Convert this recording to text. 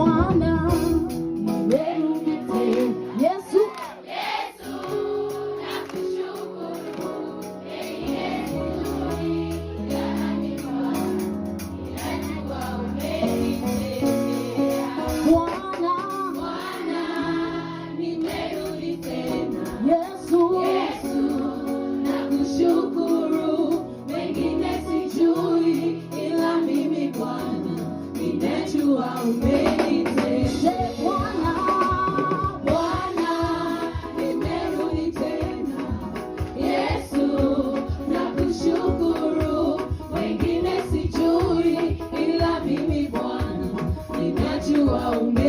Bwana, nimerudi tena. Yesu, Yesu, nakushukuru, pengine sijui gani Bwana, ninajua umenitetea. Bwana, Bwana, nimerudi tena. Yesu, Yesu, nakushukuru, mengine sijui, ila mimi Bwana, ninajua umenitetea. Bwana, Bwana, nimerudi tena. Yesu, nakushukuru, wengine sijui, ila mimi Bwana, ninajua umenitetea.